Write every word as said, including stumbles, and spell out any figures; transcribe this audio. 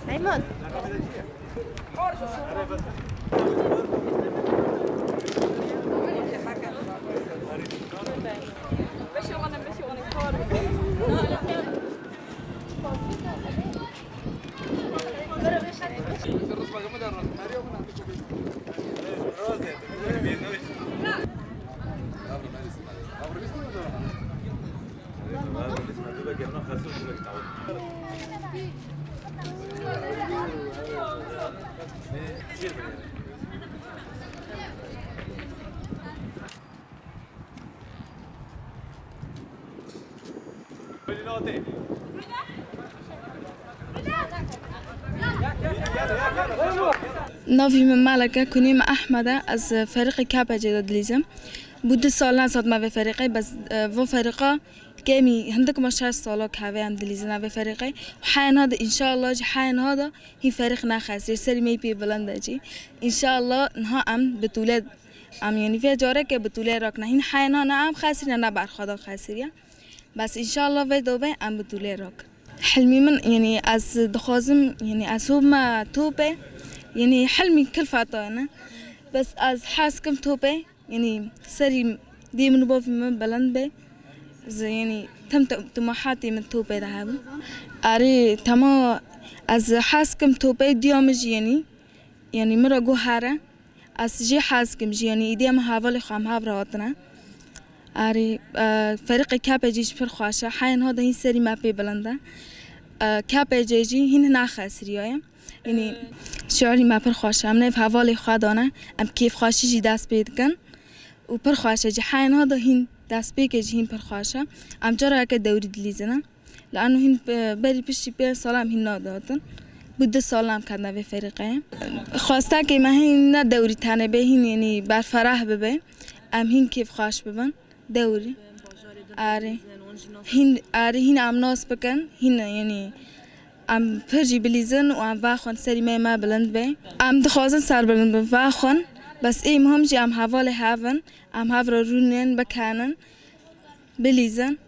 Eyman. Navê min Melek e, kunê min Ehmed e, ez ferîqê K P C'ê de dilîzim. Bû du sal ne ez hatime vê ferîqê, bes, e, vo ferîqa kemî hindik ma şeş sala keve em dilîzine vê ferîqê. Û heya niha de, înşallah, ji heya niha de hîn ferîq nexesirî, serî me yî pê bilind e jî. Înşallah niha em bi tûle, em, yanî vê careke bi tûle rakine. Hîn heya niha ne em xesirîne, ne berxwedana xesiriye. Bes înşallah vê dobe em bi tûle rak. Hilmî min, yanî ez dixwazim, yanî ez hobime topê, yanî hilmî kilfeta ne. Bes ez hez kim topê, yanî serî dê min û bavê min bilind be. Ez, yanî tim tim-, timohatê min topê de hebû. Erê, tema ez hez kim topê diya min jî, yanî, yanî min re got here. Ez jî hez kim jî, yanî îdî em hevalê xwe em hev re hatine. Erê, e, ferîqê K P C'ê jî pir xweş e. Heya niha de hîn serî me pê bilind e. E, K P C'ê jî hîn nexesiriyaye. Yanî şiarî me pir xweş e. Em nêv hevalê xwe dane. Em kêfxweşî jî dest pê dikin. Û pir xweş e jî. Heya niha de hîn destpêkê jî hîn pir xweş e. Em careke dewrî dilîzine. Li eno hîn, e, berî piştî pênc sala em hîn nadihatin. Bû du sala em ketine vê ferîqê. Xwestekê me hîn ne dewrî tenê bê, hîn, yanî berfereh bibe. Em hîn kêfxweş bibin. Dewrî. Erê. Hîn, erê hîn em nas bikin. Hîn, yanî em pir jî bilîzin û em vexwin serî me, me bilind be. Em dixwazin serbilind bin, vexwin. Bes ê muhim jî em hevalê hev in. Em hev re rûnin, bikenin, bilîzin.